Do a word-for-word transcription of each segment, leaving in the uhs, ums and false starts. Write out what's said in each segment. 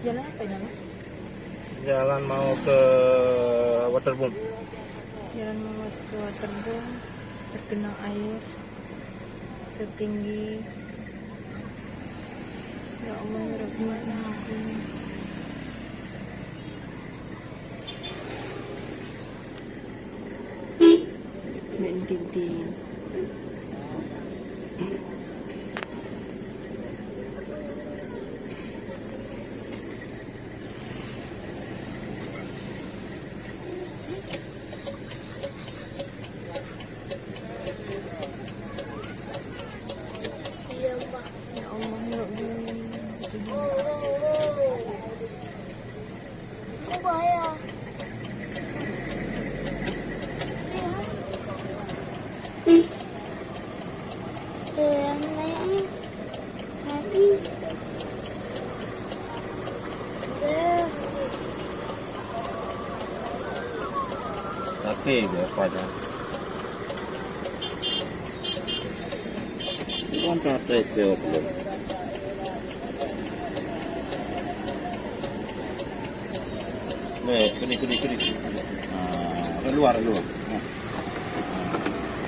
Jalan apa ini, Mak? Jalan mau ke Waterboom. Jalan mau ke Waterboom, tergenang air setinggi, ya Allah, ya Rabbi, ya Rabbi. Mek Didin. Ya Allah, ya Rabbi. Tapi dia pada. Bukan praktek ke belum? Nih, kini, kini, kini. Ah, keluar, keluar. Nah.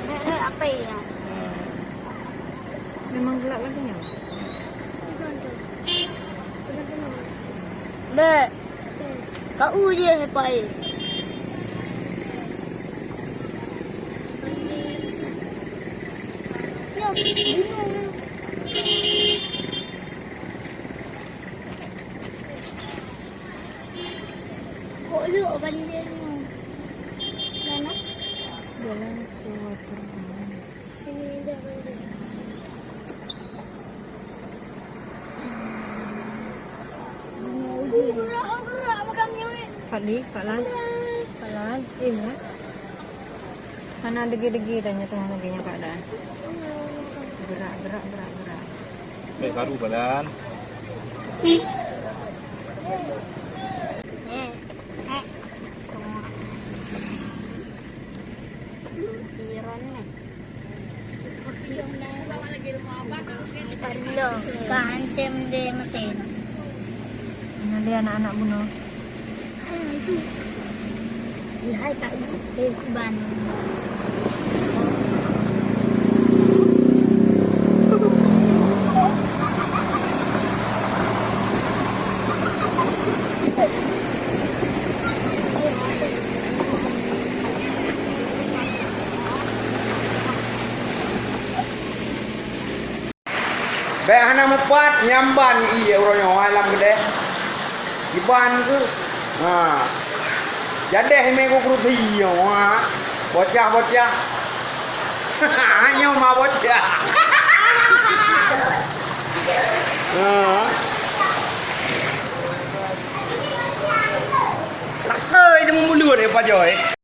Dek, dek, apa ya? Ah. Memang gelap lagi ya? Dek, kau je, Pai. Ya, bunuh. Kok lhok banjir nyoe? Jalan ke Waterboom. Sini dah banjir. Gerak, gerak, gerak, makan nyoe. Fadli, Fadlan. Gerak. Fadlan, eh, ya. Hana dege-dege dah nyoe teungoh lagèe nyoe keuadaan. Gerak, gerak, gerak, gerak. Baik, baru badan. Ka antem deh mesin. Mana dia anak-anak bunoe? Lihai Kak Ibu, eh, Iban. Bèk hana mupat nyamban ié uroe nyoe lam keudè. Iban keuh. Ha. Jadeh mé ku kruthi nyoe, ha. Bocah-bocah. Nyoe ma bocah. Ha. Lakèe deungon mulut, eh, pajoh, eh.